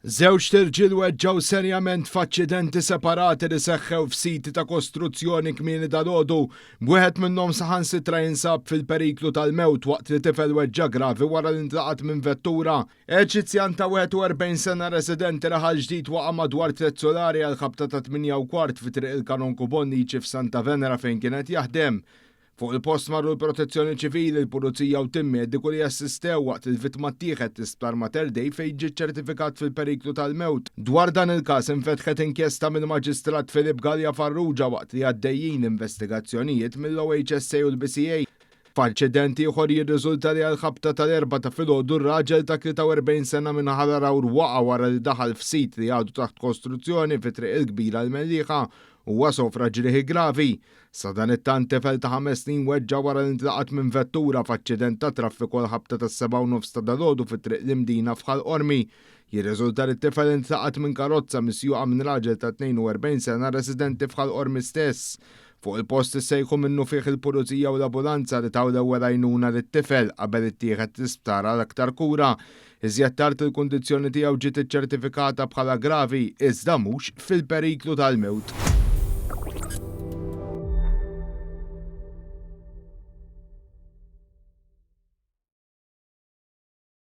Żewġt irġiel weġġgħu serjament f'aċċidenti separati li seħħew f'siti ta' kostruzzjoni kmieni dalgħodu, b'wieħed minnhom saħansitra jinsab fil-periklu tal-mewt waqt li tifel weġġa' gravi wara li ntlaqat minn vettura. Eġizzjan ta' 41 sena residenti Raħal Ġdid waqa' madwar tlett sulari għall-ħabta ta' 8:15 fi Triq il-Kanonku Bonnici f'Santa Venera fejn kien qed jaħdem. Fuq il-post marru l-Protezzjoni Ċivili, il-Pulizija u tim mediku li assistew waqt li l-vittma ttieħed l-Isptar Mater Dei fejn ġie ċċertifikat fil-periklu tal-mewt. Dwar dan il-każ infetħet inkjesta mill-Maġistrat Philip Galea Farrugia waqt li għaddejjin investigazzjonijiet mill-OHSA u l-BCA. F'aċċident ieħor jirriżulta li għall-ħabta tal-Erbgħa ta' filgħodu r-raġel ta' 43 sena minn Ħal Għargħur waqa' wara li daħal f'sit li għadu taħt kostruzzjoni fi Triq il-Kbira l-Mellieħa. Huwa sofra ġrieħi gravi. Sadanittant tifel ta' ħames snin weġġa' wara li ntlaqat minn vettura f'aċċident tat-traffiku għall-ħabta tas-sebgħa u nofs ta' dalgħodu fi Triq l-Imdina f'Ħal Qormi. Jirriżulta li t-tifel intlaqat minn karozza misjuqa minn raġel ta' 42 sena residenti f'Ħal Qormi stess. Fuq il-post issejħu minnufih il-Pulizija u l-abulanza li taw l-ewwel għajnuna lit-tifel qabel ittieħed l-isptar għal aktar kura. Iżjed tard il-kundizzjoni tiegħu ġiet iċċertifikata bħala gravi iżda mhux fil-periklu tal-mewt.